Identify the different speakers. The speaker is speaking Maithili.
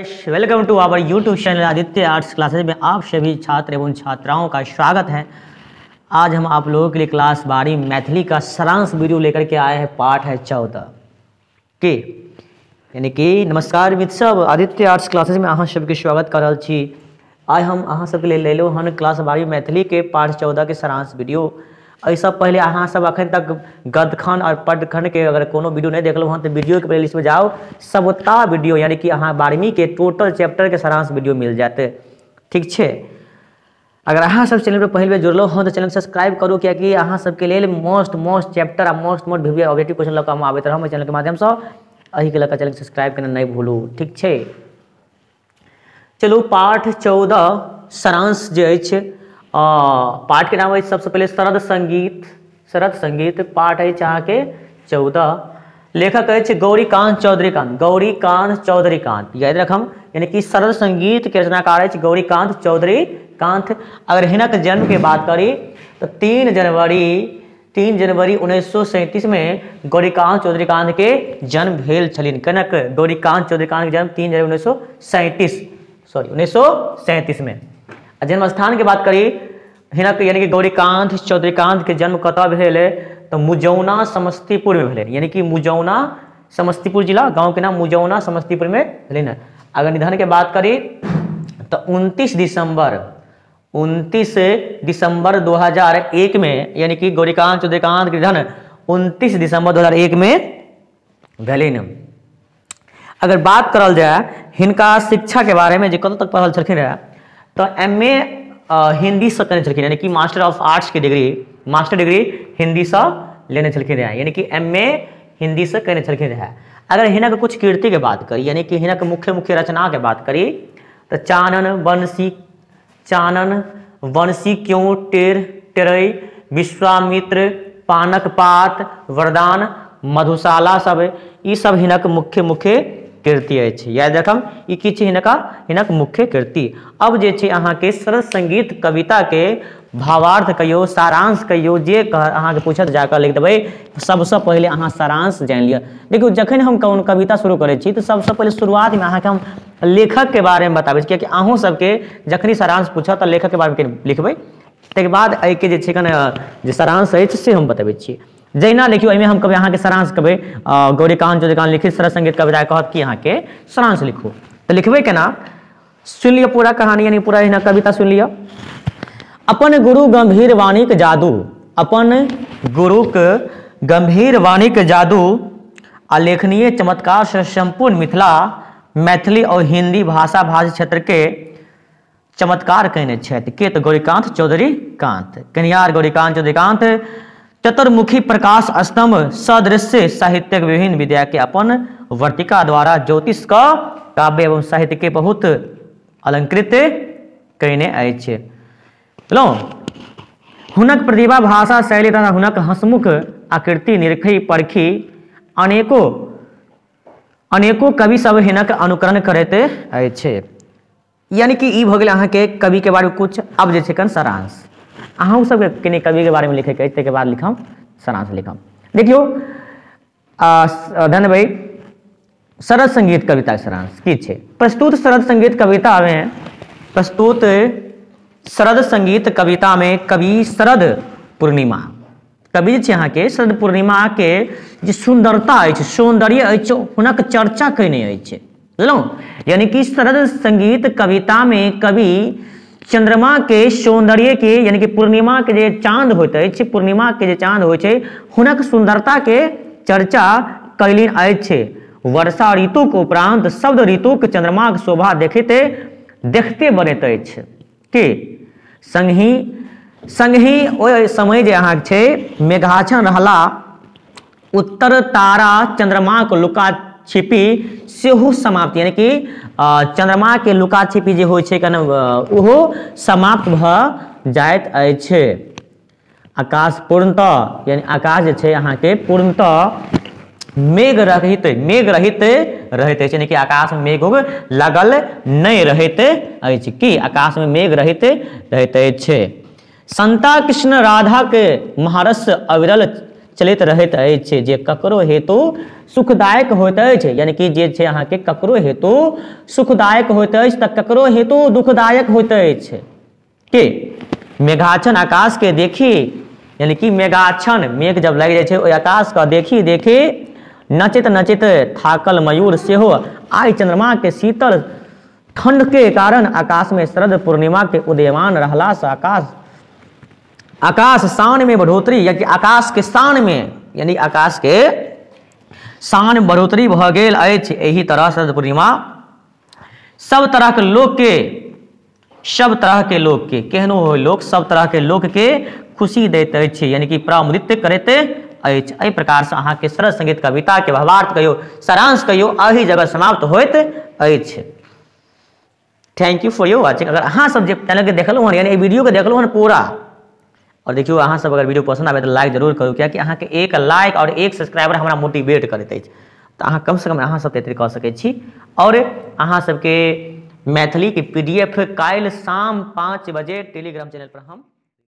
Speaker 1: Welcome to our YouTube channel Aditya arts classes में आप सभी छात्र एवं छात्राओं का स्वागत है। आज हम आप लोगों के लिए क्लास 12 मैथिली का सारांश वीडियो लेकर के आए हैं। पाठ है 14 के, यानी कि नमस्कार मित्र सब, आदित्य आर्ट्स क्लासेज में अहाँ सबके स्वागत कर रहल छी। आइ हम अहाँ सबके लिए लेलहुँ हन क्लास 12 मैथिली के पाठ 14 के सारांश वीडियो। एहिसँ पहले अहाँ सब अखन तक गद्यखंड और पद्यखंड के अगर कोनो वीडियो नहीं देखलहुँ हन तो वीडियो के प्लेलिस्ट में जाओ, सबटा वीडियो यानी कि अहाँ 12वीं के टोटल चैप्टर के सारांश वीडियो मिल जाते। ठीक छै, अगर अहाँ सब चैनल पर पहिल बेर जुड़लहुँ हन तो चैनल सब्सक्राइब करू, कियाकि अहाँ सबके लेल मोस्ट मोस्ट चैप्टर आ most most video objective question लऽ कऽ हम आबैत रहब चैनल के माध्यमसँ। एहिके लऽ कऽ चैनल सब्सक्राइब केना नहि भूलू। ठीक छै, चलू पाठ 14 सारांश जे अछि, पाठ के नाम अछि सबसे पहले शरद संगीत। शरद संगीत पाठ अछि अहाँके 14। लेखक अछि गौरीकांत चौधरीकांत। गौरीकांत चौधरीकांत याद रखम, यानी कि शरद संगीत के रचनाकार अछि गौरीकांत चौधरीकांत। अगर हिनक जन्म के बात करी तो 3 जनवरी 1937 में गौरीकांत चौधरीकांत के जन्म भेल छलनि। कनक गौरीकांत चौधरीकांत के जन्म 3 जनवरी 1937 में। जन्म स्थान के बात करी हिनक यानी कि गौरीकांत चौधरीकांत के जन्म कतऽ भेल तो मुजौना समस्तीपुर में भेल, यानी कि मुजौना समस्तीपुर जिला, गांव के नाम मुजौना समस्तीपुर में भेल। अगर निधन के बात करी तो 29 दिसंबर 2001 में, यानी कि गौरीकांत चौधरीकांत के निधन 29 दिसंबर 2001 में भेल। अगर बात करल जाए हिनका शिक्षा के बारे में जे कतऽ तक पढ़ल छलखिन रहे तो एम ए हिंदी से करने छलखिन, यानी कि मास्टर ऑफ आर्ट्स के डिग्री, मास्टर डिग्री हिंदी से लेने छलखिन रहे, यानी कि एम ए हिंदी से करने छलखिन रहे। अगर हिनक कुछ कीर्ति के बात करी यानी कि हिनक मुख्य मुख्य रचना के बात करी तो चानन वंशी क्यों टेर टेरई, विश्वामित्र, पानक पात, वरदान, मधुशाला सब, ई सब हिनक मुख्य मुख्य कृति अछि। याद रखम ई की छै हिनक मुख्य कृति। अब जे छै अहाँके शरद संगीत कविता के भावार्थ कहियो, सारांश कहियो, जे अहाँके पूछत जाकऽ लिख देबै। सबसँ पहिले अहाँ सारांश जानि लिअ। देखियौ जखन हम कोनो कविता शुरू करै छी तऽ सबसँ पहिले शुरुआतमे अहाँके हम लेखकके बारेमे बताबै छी, कियाकि अहूँ सबके जखनी सारांश पूछत तऽ लेखकके बारेमे लिखबै, ताहिके बाद एहिके जे छै कने जे सारांश अछि से हम बतबै छी। जहिना देखियौ एहिमे हम कहबै अहाँके सारांश कहबै, गौरीकांत चौधरीकांत लिखित शरद संगीत कविता कहत कि अहाँके सारांश लिखू, तऽ लिखबै केना सुनि लिअ पूरा कहानी, यानी पूरा हिनक कविता सुनि लिअ। अपन गुरु गंभीर वाणीक जादू, अपन गुरुक गंभीर वाणीक जादू आ लेखनीय चमत्कार से संपूर्ण मिथिला, मैथिली और हिंदी भाषा भाषी क्षेत्र के चमत्कार कयने छथि। के तऽ गौरीकांत चौधरीकांत। कनियार गौरीकांत चौधरीकांत चतुर्मुखी प्रकाश स्तंभ सदृश्य साहित्यक विभिन्न विद्या के अपन वर्तिका द्वारा ज्योतिष का काव्य एवं साहित्य के बहुत अलंकृत कयने अछि। हुनक प्रतिभा, भाषा शैली तथा हुनक हंसमुख आकृति निरखी परखी अनेको अनेको कवि सब हिनक अनुकरण करैत अछि। यानी कि ई भऽ गेल अहाँके कवि के बारे में कुछ। अब जे छै कन सारांश, अहूँ सबके कनि कवि के बारे में लिखैके अछि, ताहिके बाद लिखम सारांश लिखम। देखियौ धन भाई, शरद संगीत कविता सारांश की छै। प्रस्तुत शरद संगीत कविता में, प्रस्तुत शरद संगीत कविता में कवि शरद पूर्णिमा, कवि जे अहाँके शरद पूर्णिमा के जे सुंदरता अछि, सौंदर्य अछि, हुनक चर्चा कयने अछि। बुझलहुँ, यानी कि शरद संगीत कविता में कवि चंद्रमा के सौंदर्य के, यानी कि पूर्णिमा के जे चांद होइत अछि, पूर्णिमा के जे चांद होइ छै, हुनक सुंदरता के चर्चा कयलनि अछि। वर्षा ऋतु के उपरांत शब्द ऋतु के चंद्रमा के शोभा देखते देखते बनैत अछि। के संगहि ओहि समय जे अहाँके छै मेघाच्छन रहला उत्तर तारा चंद्रमा के लुका छिपी सेहो समाप्त, यानी कि चंद्रमा के लुका छिपी जे होइ छै कने ओहो समाप्त भऽ जाइत अछि। आकाश पूर्णतः, यानी आकाश जे छै अहाँके पूर्णतः मेघ रहित रहैत अछि, यानी कि आकाश में मेघ लगल नहि रहैत अछि। की आकाश में मेघ रहित रहैत अछि। संता कृष्ण राधा के महारस अविरल चलैत रहैत अछि, जे ककरो हेतु सुखदायक होइत अछि। यानी कि जे छै अहाँके ककरो हेतु सुखदायक होइत अछि तऽ ककरो हेतु दुखदायक होइत अछि। के मेघाच्छन आकाश के देखी, यानी कि मेघाच्छन मेघ जब लागि जाइ छै ओहि आकाश के देखी देखी नचैत नचैत थाकल मयूर सेहो आइ चंद्रमा के शीतल ठंड के कारण आकाश में शरद पूर्णिमा के उदयमान रहला से आकाश शान में बढ़ोतरी, यानी आकाश के शान में, यानी आकाश के शान बढ़ोतरी भऽ गेल अछि। एहि तरह शरद पूर्णिमा सब तरह के लोक के, सब तरह के लोक के, केहनो हो लोक, सब तरह के लोक के खुशी दैत अछि, यानी कि प्रमुदित करैत अछि। एहि प्रकार से अहाँके शरद संगीत कविता के भावार्थ कहियो, सारांश कहियो, एहि जगह समाप्त होइत अछि। Thank you for your watching. अगर अहाँ सब जे चैनल के देखलहुँ हन, यानी एहि वीडियो के देखलहुँ हन पूरा, और देखियौ अहाँ सब अगर वीडियो पसंद आबे तऽ लाइक जरूर करू, कियाकि अहाँके एक लाइक और एक सब्सक्राइबर हमरा मोटिवेट करैत अछि। तऽ अहाँ कमसँ कम अहाँ सब एतेक कऽ सकै छी। और अहाँ सबके मैथिली के PDF काल्हि शाम 5 बजे टेलीग्राम चैनल पर हम